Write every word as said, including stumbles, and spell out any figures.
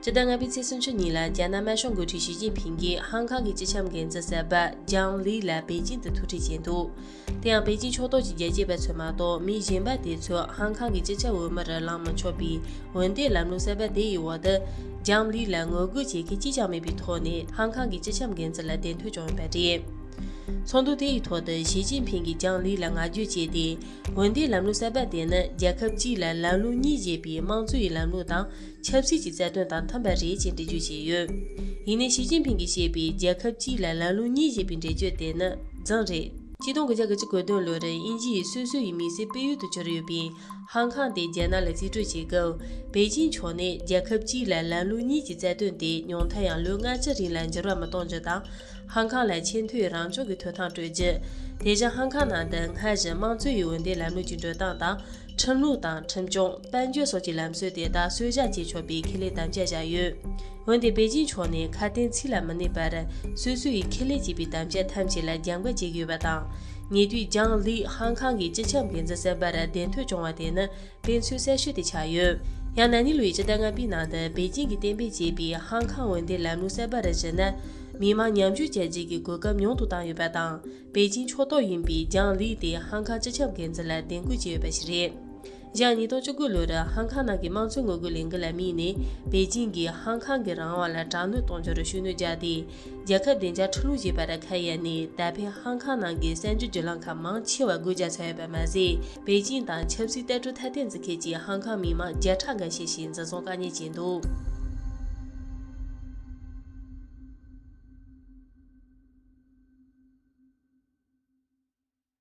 སྤྱི་ཟླ་ལྔ་པའི་ཚེས་སུམ་ཅུ་ཉིན་ལ་རྒྱ་ནག་དམར་ཤོག་འགོ་ཁྲིད་ཞི་ཅིན་ཕིང་གིས་ཧང་ཁང་གི་སྤྱི་ཁྱབ་འགན་འཛིན་གསར་པ་ལྗང་ལི་ལ་པེ་ཅིང་དུ་ཐུག་འཕྲད་བྱས་འདུག་དེ་ཡང་པེ་ཅིང་ཕྱོགས་གཏོགས་ཀྱི་རྒྱལ་གཅེས་པ་ཚོས་མ་གཏོགས་མི་གཞན་པ་དེ་ཚོས་ཧང་ཁང་གི་སྤྱི་ཁྱབ་འོས་མིར་ལངས་མི་ཆོག་པའི་འོས་འདེམས་ལམ་ལུགས་གསར་པ་དེ་ཡི་འོག་ཏུ་ལྗང་ལི་ལ་ངོ་རྒོལ་བྱེད་མཁན་གཅིག་ཀྱང་མེད་པའི་ཐོག་ནས་ཧང་ཁང་གི་སྤྱི་ཁྱབ་འགན་འཛིན་ལ་གདན་ཐོན་བྱུང་ཡོད་པ་རེད། ཚོགས་འདུ་དེ་ཡི་ཐོག་ཏུ་ཞི་ཅིན་ཕིང་གིས་ལྗང་ལི་ལ་བསྔགས་བརྗོད་བྱས་ཏེ། འོས་འདེམས་ལམ་ལུགས་གསར་པ་དེ་ནི་རྒྱལ་ཁབ་གཅིག་ལ་ལམ་ལུགས་གཉིས་ཅེས་པའི་དམངས་གཙོ་ཡི་ལམ་ལུགས་དང་ཆབ་སྲིད་ཀྱི་རྩ་དོན་དང་མཐུན་པ་རེད་ཅེས་འགྲེལ་བརྗོད་བྱས་ཡོད། ཡིན་ནའི་ཞི་ཅིན་ཕིང་གིས་བཤད་པའི་རྒྱལ་ཁབ་གཅིག་ལ་ལམ་ལུགས་གཉིས་ཅེས་པའི་འགྲེལ་བརྗོད་དེ་ནི་རྫུན་རེད། གཅིག་སྟོང་དགུ་བརྒྱ་གོ་བདུན་ལོར་དབྱིན་ཇི་ཡིས་སོ་སོ་ཡི་མི་སེར་སྤེལ་ཡུལ་དུ་གྱུར་ཡོད་པའི་ཧང་ཁང་དེ་རྒྱ་ནག་ལ་རྩིས་སྤྲོད་བྱེད་སྐབས། པེ་ཅིང་ཕྱོགས་ནས་རྒྱལ་ཁབ་གཅིག་ལ་ལམ་ལུགས་གཉིས་ཀྱི་རྩ་དོན་དེ་ཉུང་མཐར་ཡང་ལོ་ལྔ་བཅུ་རིང་ལ་འགྱུར་བ་མི་གཏོང་རྒྱུ་དང་། ཧང་ཁང་ལ་ཆེས་མཐོའི་རང་སྐྱོང་གི་ཐོབ་ཐང་སྤྲོད་རྒྱུ། དེ་བཞིན་ཧང་ཁང་ནང་དུ་སྔར་བཞིན་དམངས་གཙོ་ཡི་འོས་འདེམས་ལམ་ལུགས་ཀྱི་འགྲོ་སྟངས་དང་། ཁྲིམས་ལུགས་དང་ཁྲིམས་སྐྱོང་། དཔལ་འབྱོར་སོགས་ཀྱི་ལམ་སྲོལ་དེ་དག་གསོལ་ཇ་བྱེད་ཆོག་པའི་ཁེ་ལས་དམ་བཅའ་བཞག་ཡོད། འོན་ཏེ་པེ་ཅིང་ཕྱོགས་ནས་ཁ་དན་ཚིག་ལ་མི་གནས་པར་སོ་སོ་ཡི་ཁེ་ལས་ཅེས་པའི་དམ་བཅའ་ཐམས་ཅད་ལ་རྒྱབ་འགལ་བྱེད་ཀྱི་ཡོད་པ་དང་། ཉེ་དུས་ལྗང་ལི་ཧང་ཁང་གི་སྤྱི་ཁྱབ་འགན་འཛིན་གསར་པར་གདན་ཐོན་བྱུང་བ་དེ་ནི་དཔེ་མཚོན་གསལ་ཤོས་དེ་ཆགས་ཡོད། ཡང་ན་ནིང་ལོའི་སྤྱི་ཟླ་ལྔ་པའི་ནང་དུ་པེ་ཅིང་གིས་གཏན་འབེབས་བྱས་པའི་ཧང་ཁང་འོས་འདེམས་ལམ་ལུགས་གསར་པར་གཞིགས་ན། མི་མང་མཉམ་ཞུགས་བྱ་རྒྱུ་གི་གོ་སྐབས་ཉུང་དུ་བཏང་ཡོད་པ་དང་། པེ་ཅིང་ཕྱོགས་གཏོགས་ཡིན་པའི་ལྗང་ལི་དེ་ཧང་ཁང་སྤྱི་ཁྱབ་འགན་འཛིན་ལ་གདན་འཁོད་བྱས་ཡོད་པ་ཞིག་རེད། ཞག་ཉིས་སྟོང་བཅུ་དགུ་ལོར་ཧང་ཁང་ནང་གི་དམངས་གཙོའི་ངོ་རྒོལ་ལས་འགུལ་ལ་དམིགས་ནས་པེ་ཅིང་གིས་ཧང་ཁང་གི་རང་དབང་ལ་དྲག་གནོན་གཏོང་རྒྱུར་ཤུགས་སྣོན་བརྒྱབ་སྟེ། རྒྱལ་ཁབ་བདེ་འཇགས་ཁྲིམས་ལུགས་ཞེས་པར་ཁ་གཡར་ནས་ད་ཕན་ཧང་ཁང་ནང་གི་གསར་འགྱུར་བརྒྱུད་ལམ་ཁག་མང་ཆེ་བ་སྒོ་རྒྱག་ཚར་ཡོད་པ་མ་ཟད། པེ་ཅིང་དང་ཆབ་སྲིད་ལྟ་གྲུབ་ཐ་དད་འཛིན་མཁན་གྱི་ཧང་ཁང་མི་མང་བརྒྱ་ཕྲག་འགའ་ཤས་ཤིག་འཛིན་བཟུང་བཀག་ཉར་བྱས་འདུག